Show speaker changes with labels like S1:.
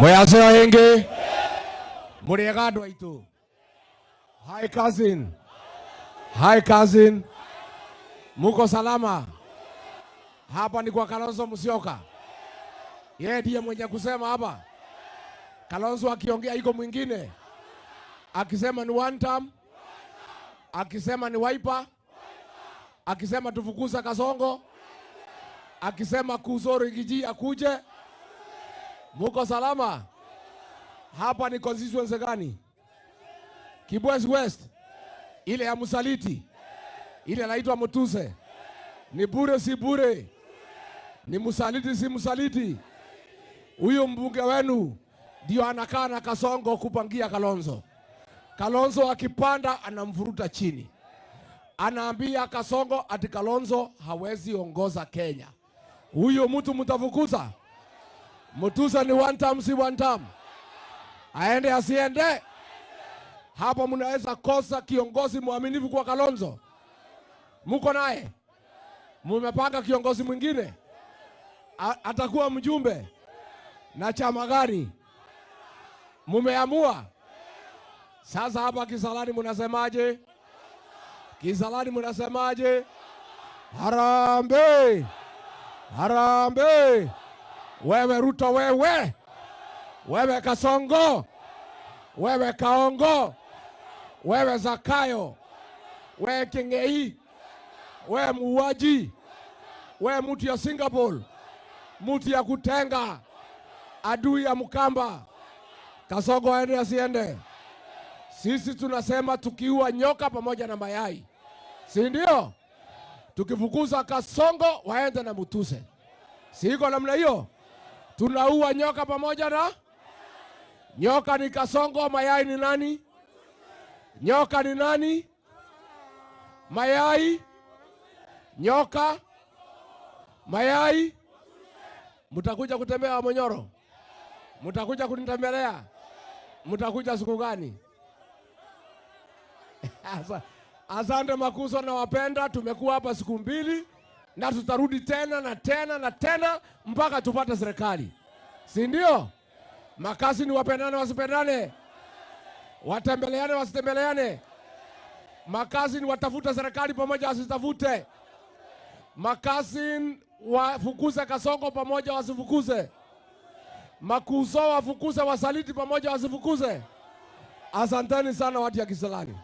S1: Mwĩacĩo ĩngĩ mũrĩega andũ aitũ. Hi cousin. Hi cousin. Muko salama? Hapa ni kwa Kalonzo Musyoka. Yeye ndiye mwenye kusema hapa. Kalonzo akiongea iko mwingine. Akisema ni one term, akisema ni Wiper, akisema tufukuza Kasongo, akisema Kuso Riggy G akuje. Muko salama? Hapa ni constituency gani? Kibwezi West, ile ya msaliti, ile inaitwa Mutuse. Ni bure si bure? Ni msaliti si msaliti? Huyo mbunge wenu ndio anakaa na Kasongo kupangia Kalonzo. Kalonzo akipanda anamvuruta chini, anaambia Kasongo ati Kalonzo hawezi ongoza Kenya. Huyo mtu mtafukuza? Mutuse ni one term, si one term? Aende asiende? Hapo mnaweza kosa kiongozi mwaminifu kwa Kalonzo. Muko naye? Mumepanga kiongozi mwingine? Atakuwa mjumbe na chama gani? Mumeamua? Sasa hapa Kisalani munasemaje? Kisalani munasemaje? Harambee! Harambee! Wewe Ruto, wewe wewe Kasongo, wewe Kaongo, wewe Zakayo, wewe King'ei, wewe muuaji, wewe mtu ya Singapore, mtu ya kutenga, adui ya Mkamba. Kasongo aende asiende? Sisi tunasema tukiua nyoka pamoja na mayai, si ndio? Tukifukuza Kasongo waende na Mutuse, si iko namna hiyo? Tunaua nyoka pamoja na nyoka. Ni Kasongo, mayai ni nani? Nyoka ni nani? Mayai, nyoka, mayai. Mtakuja kutembea Wamunyoro? Mtakuja kunitembelea? Mtakuja siku gani? Asante Makuso, nawapenda. Tumekuwa hapa siku 2 na tutarudi tena na tena na tena mpaka tupate serikali, si ndio? Makasi ni wapendane wasipendane, watembeleane wasitembeleane. Makasi ni watafute serikali pamoja wasitafute. Makasi wafukuze Kasongo pamoja wasifukuze. Makuso wafukuze wasaliti pamoja wasifukuze. Asanteni sana watu ya Kisalani.